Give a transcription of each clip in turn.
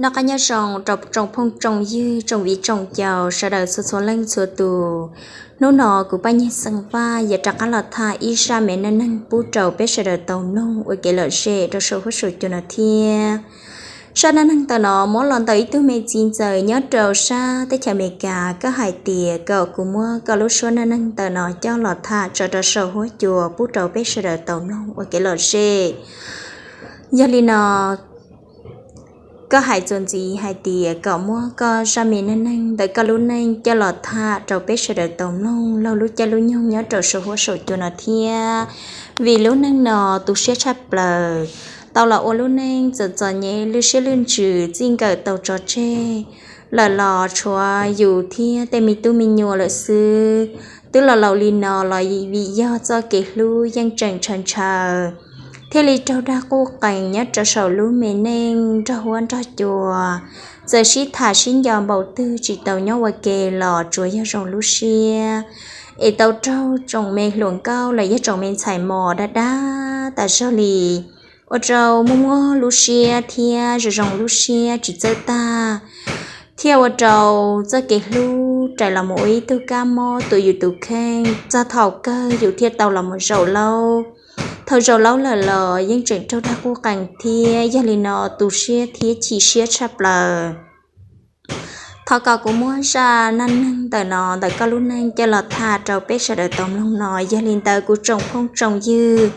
Noj qab nyob zoo rau tsoom phooj tsoom ywg tsoom viv tsoom ncaus sawv daws txhua txhua leej txhua tus. Hnub no kuv Paj Nyiag Xeev Vaj yuav rov qab los tham ib zaj me neej neeg pub rau peb sawv daws tau mloog ua kev lom zem rau saum huab saum cua no thiab. Zaj neej neeg ntawm no muab los ntawm ib tug me txiv ntxawm nyob rau sab teb chaws Amelikas, koj hais tias kom kuv muab koj lub suab neej neeg ntawm no coj los tham tso rau saum huab cua pub rau peb sawv daws tau mloog ua kev lom zem. Yog li no, koj hais txuas ntxiv hais tias kom muab koj zaj me neej neeg ntawm koj lub neej coj los tham rau peb sawv daws tau mloog laug lub caij lub nyoog nyob rau saum huab saum cua no thiab. Vim lub neej no tu siab tshaj plaws, tau los ua lub neej txom txom nyem lwj siab lwj ntsws txij nkawm tau tso tseg lawm los tshuav yus thiab tej me tub me nyuam lawm xwb. Twb los laus li no los vim yog txoj kev hlub yeej tseem ntshaw ntshaw, thiaj li raug dag quj qees nyob rau saum lub me neej nrog huab nrog cua. Txawm sib tham sib nco npaum twg tsis tau nyob ua ke los tsuas yog zoo lub siab es tau raug tsoom me hluas nkauj los yog tsoom me ntxhais mos dag dag tas zog li, ua rau muaj muaj lub siab thiab zoo zoo lub siab tsis txawj tag, thiaj ua rau txoj kev hlub rais los mus ua ib tug kab mob tu yus tus kheej txog thaum kawg yus thiaj tau los mus zaum laub. Thaum zaum laub lawm los yeej tseem raug dag quj qees thiab, yog li no tu siab thiab chim siab tshaj plaws. Thov kom kuv muab zaj neej neeg ntawm no ntawm koj lub neej coj los tham rau peb sawv daws tau mloog no. Yog li ntawd kuv tsoom phooj tsoom ywg,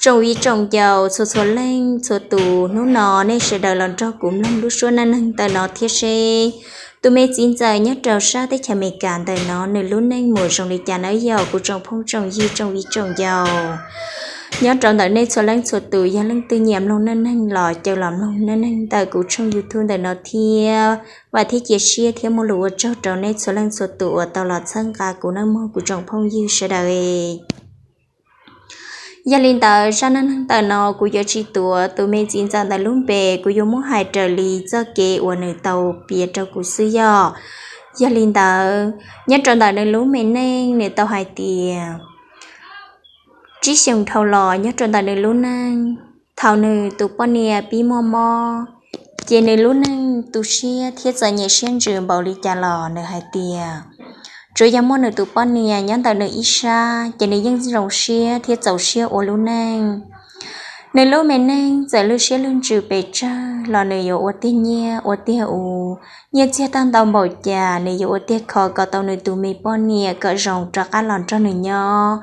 tsoom viv tsoom ncaus txhua txhua leej txhua tus, hnub no nej sawv daws los nrog kuv mloog lub suab neej neeg ntawm no thiab seb tus me txiv ntxawm nyob rau sab teb chaws Amelikas ntawm no nws lub neej mus zoo li cas nawb yog kuv tsoom phooj tsoom ywg tsoom viv tsoom ncaus. Nyob rau ntawm nej txhua leej txhua tus yog leej twg nyiam mloog neej neeg los caw los mloog neej neeg ntawm kuv tshooj YouTube ntawm no thiab. Vam thiab cia siab thiab muaj lus ua tsaug rau nej txhua leej txhua tus uas tau los txhawb nqa kuv nawb mog kuv tsoom phooj ywg sawv daws. Yog li ntawd zaj neej neeg ntawm no kuv yuav tsis tuav tus me txiv ntxawm ntawm lub npe, kuv yuav muab hais raws li txoj kev uas nws tau piav rau kuv xwb yog. Yog li ntawd nyob rau ntawm nws lub me neej nws tau hais tias tsib xyoos dhau los nyob rau ntawm nws lub neej, thaum nws tus poj niam pib muaj mob, ces nws lub neej tu siab thiab txom nyem siab ntsws npaum li cas los nws hais tias tsuav yog muaj nws tus poj niam nyob ntawm nws ib sab ces nws yeej zoo siab thiab txaus siab ua lub neej. Nws lub me neej txawm lwj siab lwj ntsws pes tsawg los nws yuav ua tiag nyiaj ua tiag u, nyiaj txiag tag ntau npaum cas nws yuav ua tiag kho kom tau nws tus me poj niam kom zoo rov qab los nrog nws nyob,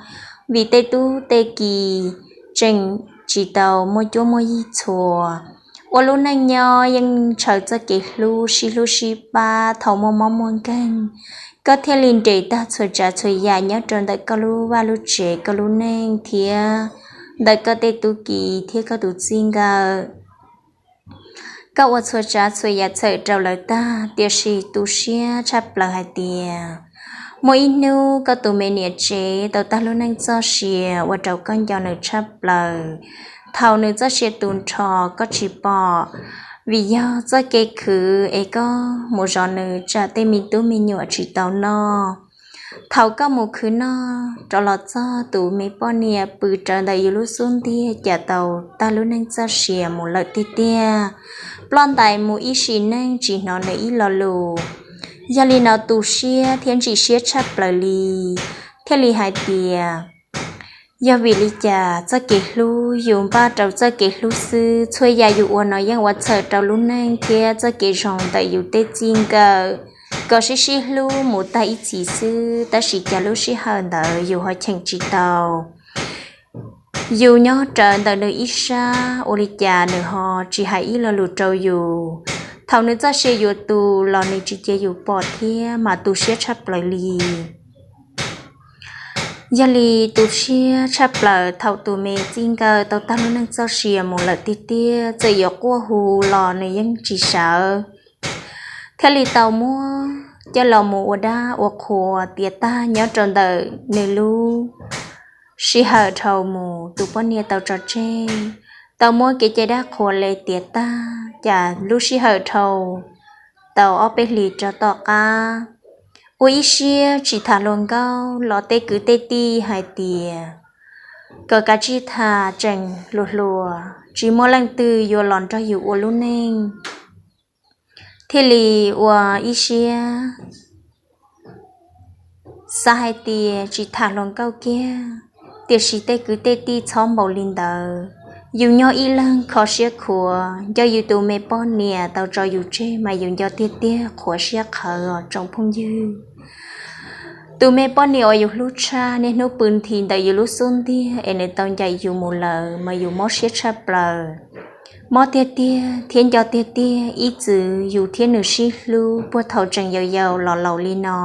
vim tej tub tej ki tseem tsis tau muaj cuab muaj yig txhua. Ua lub neej nyob yeej ntshaw txoj kev hlub sib hlub sib pab, thaum muaj mob muaj nkeeg koj thiaj li nres tag txhua tsav txhua yam nyob rau ntawm koj lub vaj lub tsev koj lub neej thiab ntawm koj tej tub ki thiab koj tus txij nkawm. Koj ua txhua tsav txhua yam txhawm rau lawv tag, tiam sis tu siab tshaj plaws hais tias muaj ib hnub koj tus me niam tsev tau tag lub neej txoj sia ua rau koj nco nws tshaj plaws. Thaum nws txoj sia tu nrho koj tsis pom, vim yog txoj kev khwv es koj mus zov nws tsam tej me tub me nyuam tsis tau noj. Thaum koj mus khwv noj rov los txog tus me poj niam pw rawv ntawm yus lub xub ntiag cas tau tag lub neej txoj sia mus lawm tiag tiag. Ploj ntais mus ib sim neej tsis hnov nws ib lo lus. Yog li no tu siab thiab ntsim siab tshaj plaws li, thiaj li hais tias yog vim li cas txoj kev hlub yus npaj rau txoj kev hlub xwb, txhua yam yus ua no yeej ua txhawm rau lub neej thiab txoj kev zoo ntawm yus tej txij nkawm kom sib sib hlub mus tag ib txhis xwb, tab sis cas lub sij hawm ntawd yus ho cheem tsis tau. Yus nyob rawv ntawm nws ib sab ua li cas nws ho tsis hais ib lo lus rau yus. Thaum nws txoj sia yuav tu los nws tsis cia yus pom thiab mas tu siab tshaj plaws li. Yog li tu siab tshaj plaws thaum tus me txij nkawm tau tag lub neej txoj sia mus lawm tiag tiag, txawm yuav quaj hu los nws yeej tsis sawv, thiaj li tau muab coj los mus ua dab ua qhua tiav tag nyob rau ntawm nws lub sij hawm dhau mus tus poj niam tau tso tseg. Tau muab kev cai dab qhua le tiav tag, cas lub sij hawm dhau tau ob peb hlis rau tom qab, ua ib siab tsis tham hluas nkauj los tej kwv tej tij hais tias kom kav tsij tham, tseem hluas hluas tsis muaj leej twg yuav los nrog yus ua lub neej. thiaj li ua ib siab xav hais tias tsis tham hluas nkauj kiag, tiam sis tej kwv tej tij txhob npaum li ntawd. Yus nyob ib leeg kho siab khuav, nco yus tus me poj niam tau tso yus tseg mas yus nco tiag tiag qhuav siab qhawv os tsoom phooj ywg. Tus me poj niam uas yus hlub tshaj niaj hnub pw nthi ntawm yus lub xub ntiag es nws tau ncaim yus mus lawm mas yus mob siab tshaj plaws. Mob tiag tiag thiab nco tiag tiag ib txwm yus thiab nws sib hlub puag thaum tseem yau yau los laus li no.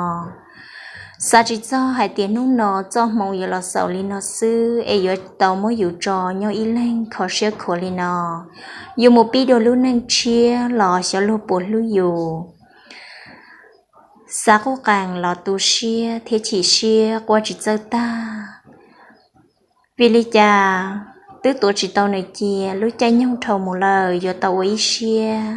Xav tsis txog hais tias hnub no txoj hmoo yuav los xaus li no xwb es yuav tau muab yus tso nyob ib leeg kho siab khuav li no. Yus mus pib dua lub neej tshiab los xyov luag puas hlub yus. Xav qub qees los tu siab thiab chim siab quaj tsis txawj tag. Vim li cas twb tuav tsis tau nws cia, lub caij nyoog dhau mus lawm yuav tau ua ib siab.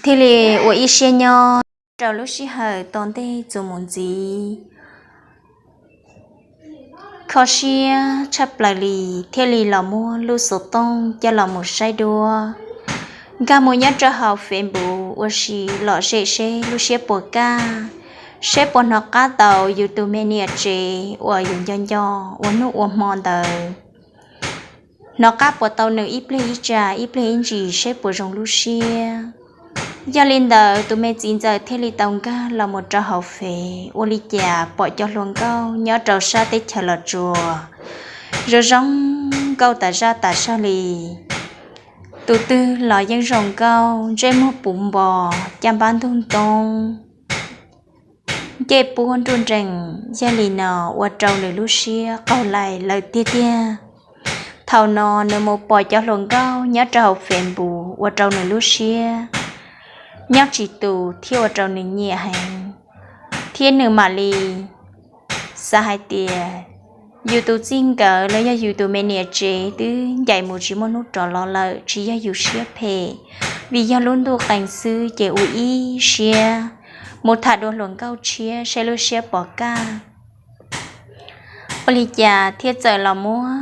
Thiaj li ua ib siab nyob rau lub sij hawm tom ntej txuas mus ntxiv. Kho siab tshaj plaws li thiaj li los muab lub xov tooj coj los mus saib duab, nkag mus nyob rau hauv Facebook ua si lom zem seb lub siab puas kaj, seb puas hnov qab tau yus tus me niam tsev uas yus nco nco ua hnub ua hmo ntawd. Hnov qab puas tau nws ib pliag ib tsa ib pliag ib ntsis seb puas zoo lub siab. Yog li ntawd tus me txiv ntxawm thiaj li tau nkag los mus rau hauv Facebook ua li cas pom cov hluas nkauj nyob rau sab teb chaws Los Tsuas zoo zoo nkauj tas zaj tas zog li. Tus twg los yeej zoo nkauj, ntsej muag puv npo, caj npab ntug ntoo, ncej puab nruj nrees. Yog li no ua rau nws lub siab qaug lais lawm tiag tiag. Thaum no nws mus pom cov hluas nkauj nyob rau hauv Facebook ua rau nws lub siab nyob tsis tus thiab ua rau nws nyiam heev, thiab nws mam li xav hais tias yus tus txij nkawm los yog yus tus me niam tsev twb ncaim mus tsis muaj hnub rov los lawm, tsis yog yus siab phem, vim yog lub ntuj qees xwb ces ua ib siab mus tham dua hluas nkauj tshiab seb lub siab puas kaj. Ua li cas thiaj txawm los muab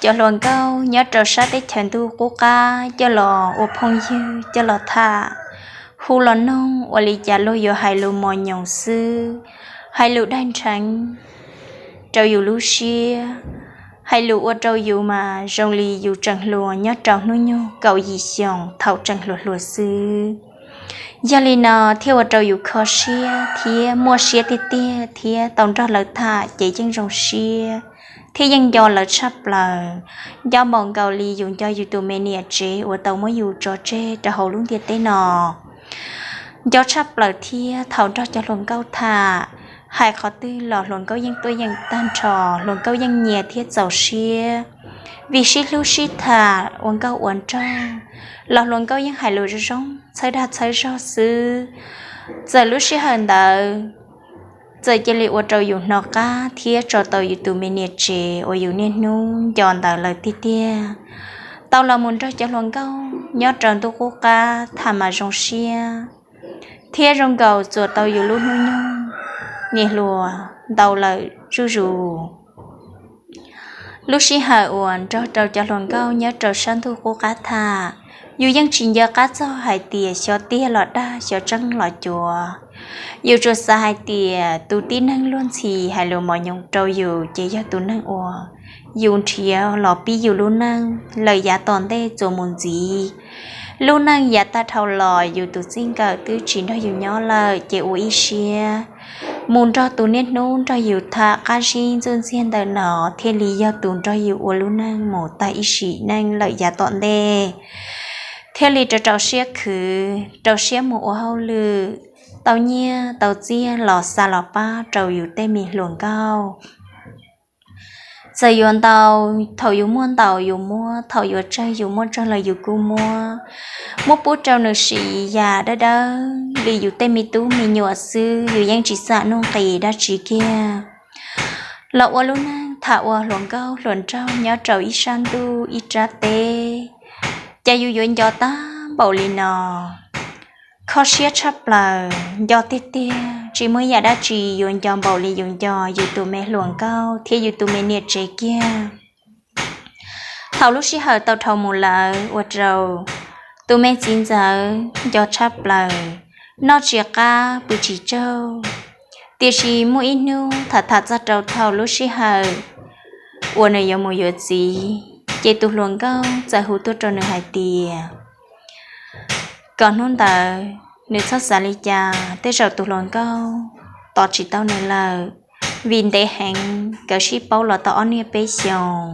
cov hluas nkauj nyob rau sab teb chaws ntuj qub qab coj los ua phooj ywg coj los tham, hu los noog ua li cas luag yuav hais lus mos nyoos xwb, hais lus daig nrheev rau yus lub siab, hais lus ua rau yus mas zoo li yus tseem hluas nyob rau hnub nyoog kaum yim xyoos thaum tseem hluas hluas xwb. Yog li no thiaj ua rau yus kho siab thiab muaj siab tiag tiag thiab tau nrog lawv tham ces yeej zoo siab thiab yeej nco lawv tshaj plaws, nco npaum nkaus li yus nco yus tus me niam tsev uas tau muab yus tso tseg rau hauv lub ntiaj teb no. Nco tshaj plaws thiab thaum nrog cov hluas nkauj tham, hais qhov twg los hluas nkauj yeej tuaj yeem tag nrho, hluas nkauj yeej nyiam thiab txaus siab, vim sib hlub sib tham ua nkauj ua nraug los hluas nkauj yeej hais lus zoo zoo txhawb dag txhawb zog xwb. Txawm lub sij hawm ntawd txawm cia li ua rau yus hnov qab thiab tso tau yus tus me niam tsev uas yus niaj hnub nco ntawd lawm tiag tiag, tau los mus nrog cov hluas nkauj nyob rau ntuj qub qab tham mas zoo siab thiab zoo nkaus txuas tau yus lub hnub nyoog niam hluas ntau lawm zuj zus. Lub sij hawm uas nrog rau cov hluas nkauj nyob rau sab ntuj qub qab tham, yus yeej tsis nco qab txog hais tias xyov tiag los dag xyov tseeb los cuav. Yus tsuas xav hais tias tus tib neeg luag ntxhi hais lus mos nyoos rau yus ces yog tus neeg uas yus nrhiav los pib yus lub neej lawm yav tom ntej txuas mus ntxiv. Lub neej yav tag dhau los yus tus txij nkawm twb tsis nrog yus nyob lawm ces ua ib siab mus nrog tus niaj hnub nrog yus tham qab zib ntxuj ntxiag ntawm no thiaj li yog tus nrog yus ua lub neej mus tag ib sim neej lawm yav tom ntej. Thiaj li rau rau siab khwv, rau siab mus ua hauj lwm, tau nyiaj tau txiaj los xa los pab rau yus tej me hluas nkauj. Txawm yuav ntau, thaum yus muaj ntau yus muab, thaum yuav tsawg yus muaj tsawg los yus kuj muab, muab pub rau nws siv yam dawb dawb li yus tej me tub me nyuam xwb, yus yeej tsis xam nuj nqis dab tsi kiag. Los ua lub neej tham ua hluas nkauj hluas nraug nyob rau ib sab ntuj ib sab teb, cas yus yuav nco tag npaum li no. Kho siab tshaj plaws, nco tiag tiag, tsis muaj yam dab tsi yuav nco npaum li yus nco yus tus me hluas nkauj thiab yus tus me niam tsev kiag. Thaum lub sij hawm tau dhau mus lawm ua rau Tus me txiv ntxawm nco tshaj plaws, noj tsis qab pw tsis tsaug. Tiam sis muaj ib hnub tham tham txog rau thaum lub sij hawm uas nws yuav mus yuav txiv, ces tus hluas nkauj txawm hu tuaj rau nws hais tias kom hnub ntawd nws txhob xav li cas, tej zaum tus hluas nkauj tos tsis tau nws lawm, vim ntev heev nkawd sib paub los tau ob niaj peb xyoos,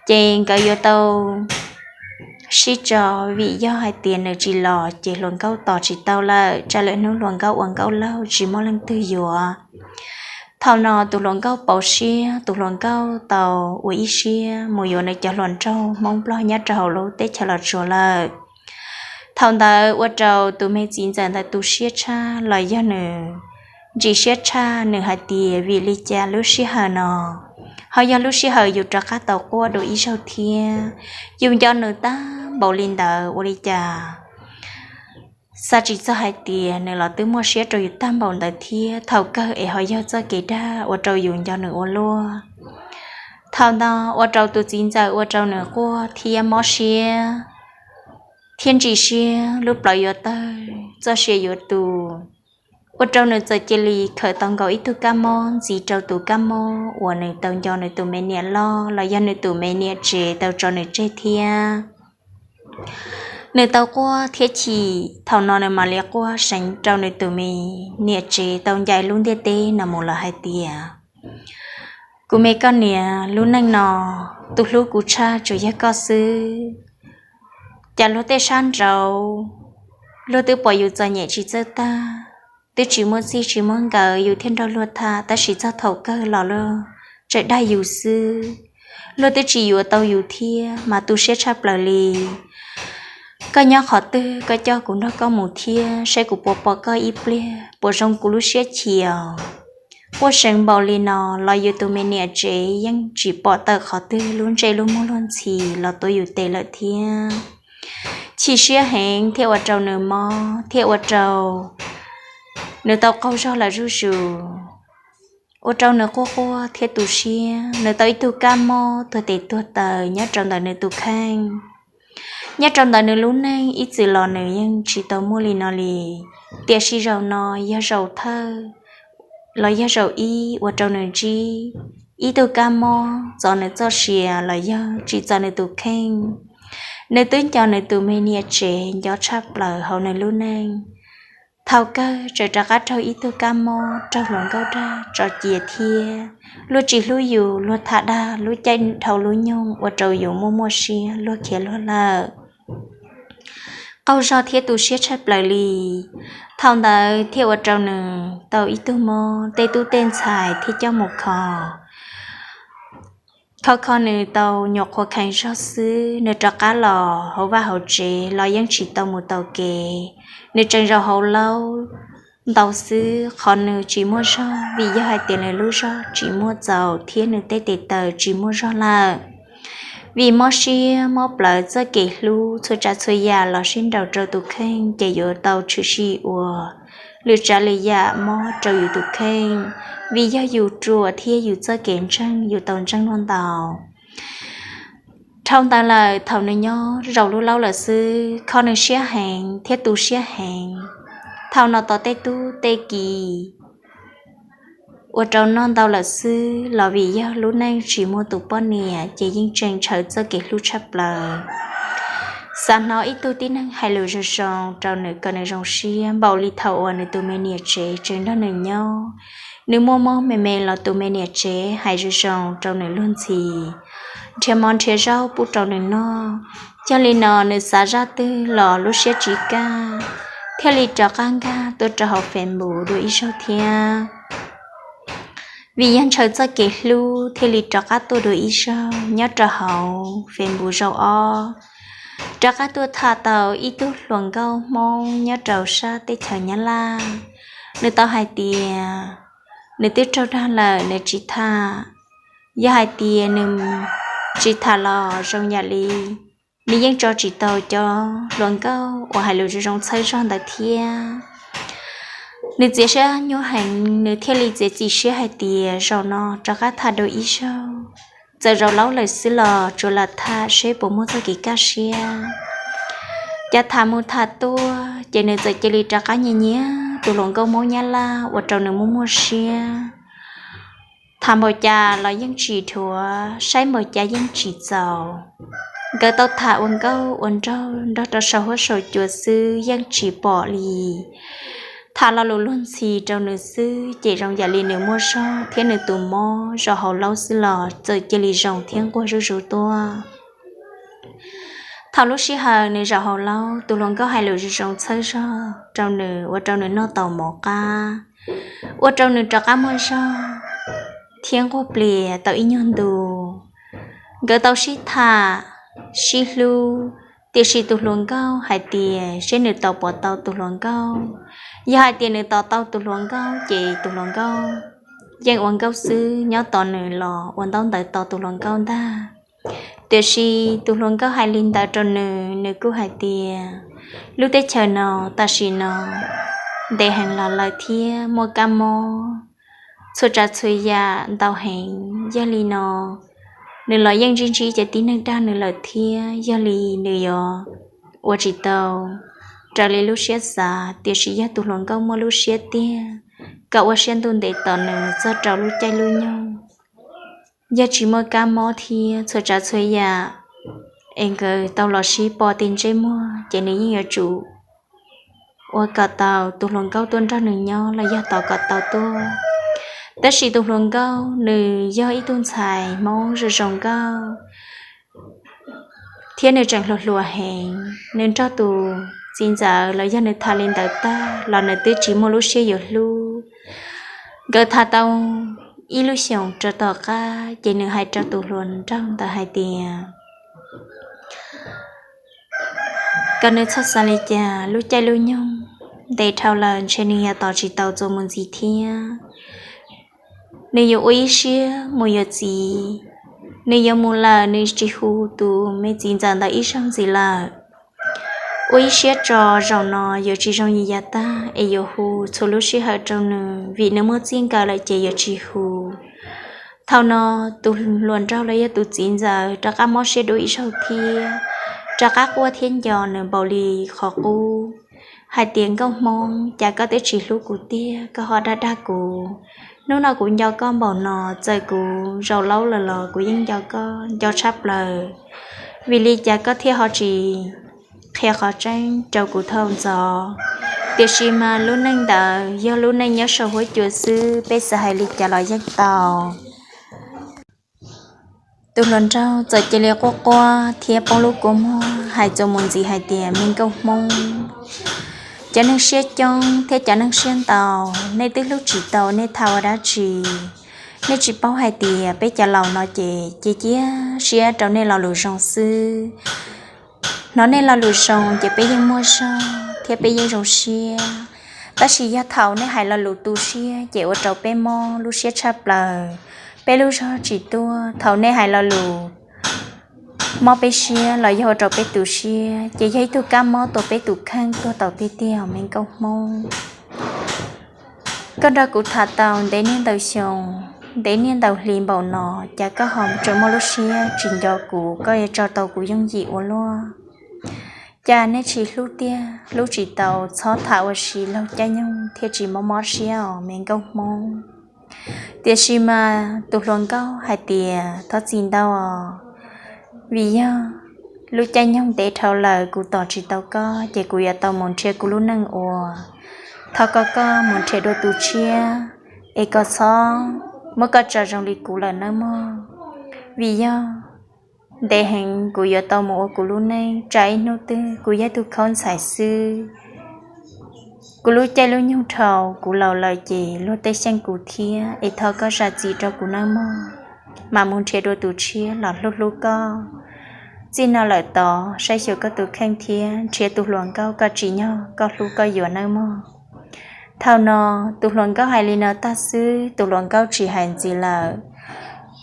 ces nkawd yuav tau sib tso, vim yog hais tias nws tsis los ces hluas nkauj tos tsis tau lawm, tsam lwm hnub hluas nkauj ua nkauj laug tsis muaj leej twg yuav. Thaum no tus hluas nkauj pauv siab, tus hluas nkauj tau ua ib siab mus yuav nws cov hluas nraug Hmoob Nplog nyob rau hauv lub teb chaws Los Tsuas lawm. Thaum ntawd ua rau tus me txiv ntxawm ntawd tu siab tshaj los yog nws ntsim siab tshaj, nws hais tias vim li cas lub sij hawm no ho yog lub sij hawm yus rov qab tau quaj dua ib zaug thiab, yus nco nws tag npaum li ntawd ua li cas xav tsis txog hais tias nws los twb muaj siab rau yus tag npaum ntawd thiab. Thaum kawg es ho yog txoj kev dag ua rau yus nco nws ua luaj. Thaum no ua rau tus txiv ntxawm ua rau nws quaj thiab mob siab thiab ntsim siab, lub plawv yuav tawg, txoj sia yuav tu, ua rau nws txawm cia li khawm tau nkaus ib tug kab mob ntxiv rau tus kab mob uas nws tau nco nws tus me niam loj los yog nws tus me niam tsev tau tso nws tseg thiab. Nws tau quaj thiab chim, thaum no nws mam li quaj seev rau nws tus me niam tsev tau ncaim lub ntiaj teb no mus lawm hais tias, kuv me koj niam, lub neej no tus hlub kuv tshaj tsuas yog koj xwb. Cas luag tej sab nraud, luag twb pom yus txom nyem tsis txawj tag, twb tsis muaj txij tsis muaj nkawm yus thiaj nrog luag tham, tab sis txog thaum kawg los luag tseem dag yus xwb. Luag twb tsis yuav tau yus thiab mas tu siab tshaj plaws li. Koj nyob qhov twg koj coj kuv nrog koj mus thiab, saib kuv puas pom koj ib pliag, puas zoo kuv lub siab chim os. Quaj seev npaum li no los yus tus me niam tsev yeej tsis pom tawm qhov twg lub ntsej lub muag luag ntxhi los tuav yus tes lawm thiab. Chim siab heev thiaj ua rau nws mob thiab ua rau nws tau qaug zog lawm zuj zus, ua rau nws quaj quaj thiab tu siab. Nws tau ib tug kab mob tuag tes tuag taw nyob rau ntawm nws tus kheej. Nyob rau ntawm nws lub neej ib txwm los nws yeej tsis tau muaj li no li, tiam sis zaum no yog zaum thawj los yog zaum ib ua rau nws ntsib ib tug kab mob txov nws txoj sia los yog tsim txom nws tus kheej. Nws twb nco nws tus me niam tsev nco tshaj plaws hauv nws lub neej. Thaum kawg tseem rov qab raug ib tug kab mob raug hluas nkauj dag tso cia thiab. Luag tsis hlub yus, luag tham dag lub caij dhau lub nyoog ua rau yus muaj muaj siab luag khiav luag lawm. Qaug zog thiab tu siab tshaj plaws li. Thaum ntawd thiaj ua rau nws tau ib tug mob, tej tub tej ntxhais thiaj coj mus kho. Kho kho nws tau nyuam qhuav kheev zog xwb, nws rov qab los hauv vaj hauv tsev los yeej tsis tau mus taus kev. Nws tseem zaum hauv laub ntau xwb, qhov nws tsis muaj zog vim yog hais tias nws lub zog tsis muaj txaus thiab nws tej tes taw tsis muaj zog lawm. Vim mob siab mob plawv txoj kev hlub txhua tsav txhua yam los sib nraus rau tus kheej ces yuav tau tshwm sim ua lwm tsav lwm yam mob rau yus tus kheej, vim yog yus ruam thiab yus txoj kev ntseeg yus tau ntseeg luag ntau. Dhau ntawd lawm thaum nws nyob zaum lub laub lawm xwb, kho nws siab heev thiab tu siab heev. Thaum no tos tej tub tej ki ua rau noj ntau lawm xwb los vim yog lub neej tsis muaj tus poj niam ces yeej tseem ntshaw txoj kev hlub tshaj plaws. Xav hnov ib tug tib neeg hais lus zoo zoo rau nws kom nws zoo siab npaum li thaum uas nws tus me niam tsev tseem nrog nws nyob. Nws muaj mob me me los tus me niam tsev hais zoo zoo rau nws luag ntxhi, nrhiav mov nrhiav zaub pub rau nws noj. Yog li no nws xav zaj twg los lub siab tsis kaj, thiaj li rov qab nkag tuaj rau hauv Facebook dua ib zaug thiab. Vim yog ntshaw txoj kev hlub thiaj li rov qab tuaj dua ib zaug nyob rau hauv Facebook zaum ob. Rov qab tuaj tham tau ib tug hluas nkauj Hmoob nyob rau sab teb chaws Nyab Laj. Nws tau hais tias nws twb raug dag lawm nws tsis tham. Yog hais tias nws tsis tham los zoo yam li nws yeej tso tsis tau cov hluas nkauj uas hais lus zoo zoo txhawb zog ntawd thiab. Nws txias siab nyuaj heev, nws thiaj li txiav txim siab hais tias zaum no rov qab tham dua ib zaug, txawm zaum laub lawm xwb los tsuas lam tham seb puas muaj txoj kev kaj siab. Cas tham mus tham tuaj ces nws txawm cia li rov qab nyiam nyiam tus hluas nkauj Hmoob Nyab Laj ua rau nws muaj muaj siab. Tham npaum cas los yeej tsis dhuav, saib npaum cas yeej tsis txaus. Nkawd tau tham ua nkauj ua nraug nrog rau saum huab saum cua xwb yeej tsis pom li tham lo lus luag ntxhi rau nws xwb ces zoo yam li nws muaj zog thiab nws tus mob zaum hauv laub xwb los txawm cia li zoo thiab nquag zuj zus tuaj. Thaum lub sij hawm nws zaum hauv laub, tus hluas nkauj hais lus zoo zoo txhawb zog rau nws ua rau nws noj tau mov qab, ua rau nws rov qab muaj zog thiab nquag plias tau ib nyuag ntus. Nkawd tau sib tham, sib hlub, tiam sis tus hluas nkauj hais tias seb nws tos puas tau tus hluas nkauj. Yog hais tias nws tos tau tus hluas nkauj ces tus hluas nkauj yeej ua nkauj xwb, nyob tos nws los ua ntaub ntawv tos tus hluas nkauj ntag. Tiam sis tus hluas nkauj hais li ntawd rau nws, nws kuj hais tias lub teb chaws no tam sim no ntev heev los lawm thiab muaj kab mob txhua tsav txhua yam ntau heev. Yog li no nws los yeej ntsib ntsib cov tib neeg dag nws lawm thiab, yog li nws yuav ua tsis tau raws li lub siab xav. Tiam sis yog tus hluas nkauj muaj lub siab tiag, kom ua siab ntuj ntev tos nws txog rau lub caij lub nyoog, yog tsis muaj kab mob thiab txhua tsav txhua yam es nkawd tau los sib pom ti ntsej muag ces nws yeej yuav tsum ua kom tau tus hluas nkauj tuaj nrog nws nyob los yog tos kom tau tuaj. Tab sis tus hluas nkauj nws yog ib tug ntxhais Hmoob zoo zoo nkauj thiab nws tseem hluas hluas heev. Nws nrog tus txiv ntxawm los yog nws tham li ntawd tag los nws twb tsis muaj lub siab yuav hlub. Nkawd tham tau ib lub xyoos rau tom qab ces nws hais rau tus hluas nraug ntawd hais tias kom nws txhob xav li cas, lub caij lub nyoog ntev dhau lawm ntshe nws yuav tos tsis tau txuas mus ntxiv thiab. Nws yuav ua ib siab mus yuav txiv, nws yuav mus lawm nws tsis hu tus me txiv ntxawm ntawd ib zaug ntxiv lawm. Ua ib siab tso, zaum no yuav tsis zoo li yav tag es yuav hu txhua lub sij hawm rau nws, vim nws muaj txij nkawm lawm ces yuav tsis hu. Thaum no tus hluas nraug los yog tus txiv ntxawm rov qab mob siab dua ib zaug thiab, rov qab quaj thiab nco nws npaum li qhov qub hais tias, Nkauj Hmoob, cas koj twb tsis hlub kuv tiag, koj ho dag dag kuv. Hnub no kuv nco koj npaum no, txawm kuv zaum laub lawm los kuv yeej nco koj, nco tshaj plaws. Vim li cas koj thiaj ho tsis qhia qhov tseeb rau kuv thaum ntxov? Tiam sis mas lub neej ntawd yog lub neej nyob saum huab cua xwb, peb xav hais li cas los yeej tau. Tus hluas nraug txawm cia li quaj quaj thiab poob lub kua muag hais txuas mus ntxiv hais tias, Me nkauj Hmoob, cov neeg siab coob thiab cov neeg siab ntau, nej twb hlub tsis tau nej tham ua dab tsi? Nej tsis paub hais tias peb cov laus no ces cia cia siab rau nej lo lus zoo xwb. Hnov nej lo lus zoo ces peb yeej muaj zog thiab peb yeej zoo siab. Tab sis yog thaum nej hais lo lus tu siab ces ua rau peb mob lub siab tshaj plaws, peb lub zog tsis tuaj. Thaum nej hais lo lus mob peb siab los yog ua rau peb tu siab ces yog ib tug kab mob tua peb tus kheej tuag tau tiag tiag, me nkauj Hmoob. Koj nrog kuv tham tau ntev niaj ntau xyoo, ntev niaj ntau hli npaum no, cas koj ho tseem muaj lub siab tsis nco kuv, koj yuav tso tau kuv yooj yim ua luaj? Cas nej tsis hlub tiag, hlub tsis tau, txhob tham ua si laug caij nyoog thiaj tsis mob mob siab os, me nkauj Hmoob. Tiam sis mas tus hluas nkauj hais tias, Thov txim ntau os, vim yog lub caij nyoog ntev dhau lawm kuv tos tsis tau koj ces kuv yuav tau mus nrhiav kuv lub neej ua. Thov kom koj mus nrhiav dua tus tshiab es koj txhob muab koj tso zoo li kuv lawm nawb mog. Vim yog ntev heev kuv yuav tau mus ua kuv lub neej, tsam ib hnub twg kuv yog tus khaub ntxhais xwb. Kuv lub caij lub nyoog dhau, kuv laus lawm ces luag tej xyeej kuv thiab, es thov koj zam txim rau kuv nawb mog. Mam mus nrhiav dua tus tshiab los hlub hlub koj. Txij no lawm tod saib xyuas koj tus kheej thiab nrhiav tus hluas nkauj kom tsim nyog koj hlub koj yuav nawb mog. Thaum no tus hluas nkauj hais li no tag xwb, tus hluas nkauj tsis hais ntxiv lawm.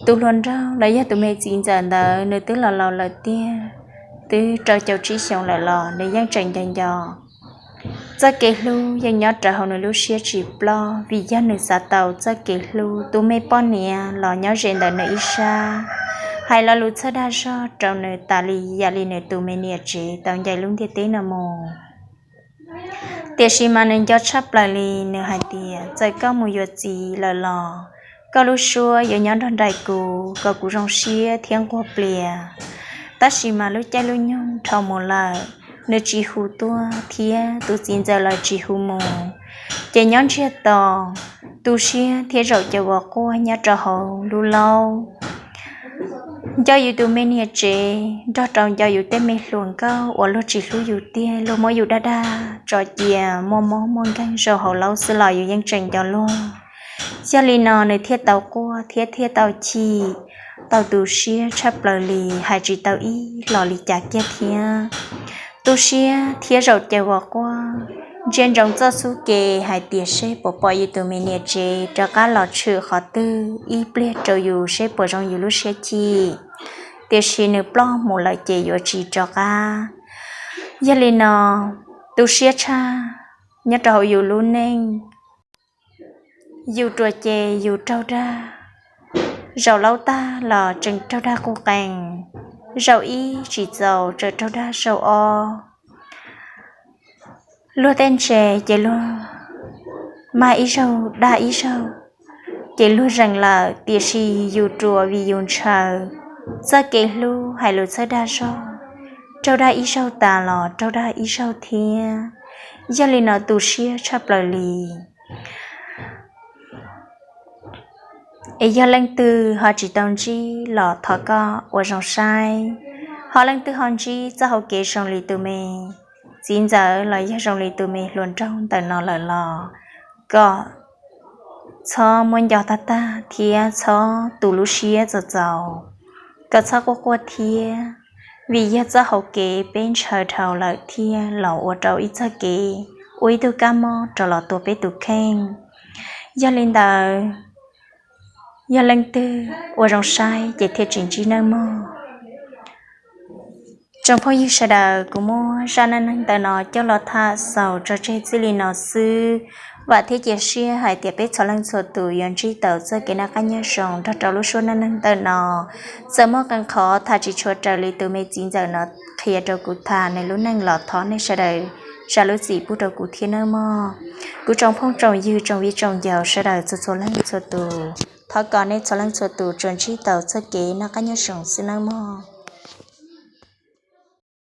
Tus hluas nraug los yog tus me txiv ntxawm ntawd nws twb los laus lawm tiag, twb rau caum tsib xyoos lawm los nws yeej tseem nco nco. Txoj kev hlub yeej nyob rawv hauv nws lub siab tsis ploj, vim yog nws xav tau txoj kev hlub tus me poj niam los nyob ze ntawm nws ib sab. hais lo lus txhawb dag zog rau nws tas li yam li nws tus me niam tsev tau ncaim lub ntiaj teb no mus. Tiam sis mas nws nco tshaj plaws li, nws hais tias, txawm koj mus yuav txiv lawm los koj lub suab yuav nyob nrog nraim kuv kom kuv zoo siab thiab nquag plias. Tab sis mas lub caij lub nyoog dhau mus lawm, nws tsis hu tuaj thiab tus txiv ntxawm los tsis hu mus. Ces nyob ntsiag to, tu siab thiab zaum caws ua quaj nyob rau hauv lub laub. Nco yus tus me niam tsev nrog rau nco yus tej me hluas nkauj uas luag tsis hlub yus tiag, luag muab yus dag dag tso cia muaj mob muaj nkeeg zaum hauv laub xwb los yus yeej tseem nco luag. Yog li no nws thiaj tau quaj thiab thiaj tau chim, tau tu siab tshaj plaws li, hais tsis tau ib los li cas kiag thiab. Tu siab thiab zaum caws ua quaj, ntsia ntsoov txoj xub ke hais tias seb puas pom yus tus me niam tsev rov qab los tshwm qhov twg ib pliag rau yus seb puas zoo yus lub siab chim. Tiam sis nws ploj mus lawm ces yuav tsis rov qab. Yog li no, tu siab tshaj nyob rau hauv yus lub neej. Yus ruam ces yus raug dag, zaum laub tag los tseem raug dag quj qees, zaum ib tsis txaus tseem raug dag zaum ob. Luag tej ntses ces luag mag ib zaug dag ib zaug, ces luag zeem lawm, tiam sis yus ruam vim yus ntshaw, txoj kev hlub hais lus txhawb dag zog, raug dag ib zaug tas los raug dag ib zaug thiab. Yog li no tu siab tshaj plaws li. Es yog leej twg ho tsis tau ntsib los thov koj ua zoo saib, ho leej twg ho ntsib txoj hauv kev zoo li tus me txiv ntxawm los yog zoo li tus me hluas nraug ntawm no lawm los kom txhob muab nco tag tag thiab txhob tu lub siab txaus txaus, kom txhob quaj quaj thiab, vim yog txoj hauv kev peb ntshaw dhau lawm thiaj los ua rau ib txoj kev ua ib tug kab mob rov los tua peb tus kheej. Yog li ntawd, yog leej twg ua zoo saib ces thiaj tsis ntsib nawb mog. Tsoom phooj ywg sawv daws, kuv muab zaj neej neeg ntawm no coj los tham xaus tso tseg txij li no xwb. Vam thiab cia siab hais tias peb txhua leej txhua tus yuav ntsib tau txoj kev noj qab nyob zoo nrog rau lub suab neej neeg ntawm no. Txawm muaj qee qhov tham tsis tshua raws li tus me txiv ntxawm no qhia rau kuv tham nws lub neej los thov nej sawv daws zam lub txim pub rau kuv thiab nawb mog. Kuv tsoom phooj tsoom ywg tsoom viv tsoom ncaus sawv daws txhua txhua leej txhua tus, thov kom nej txhua leej txhua tus tsuas ntsib tau txoj kev noj qab nyob zoo xwb nawb mog.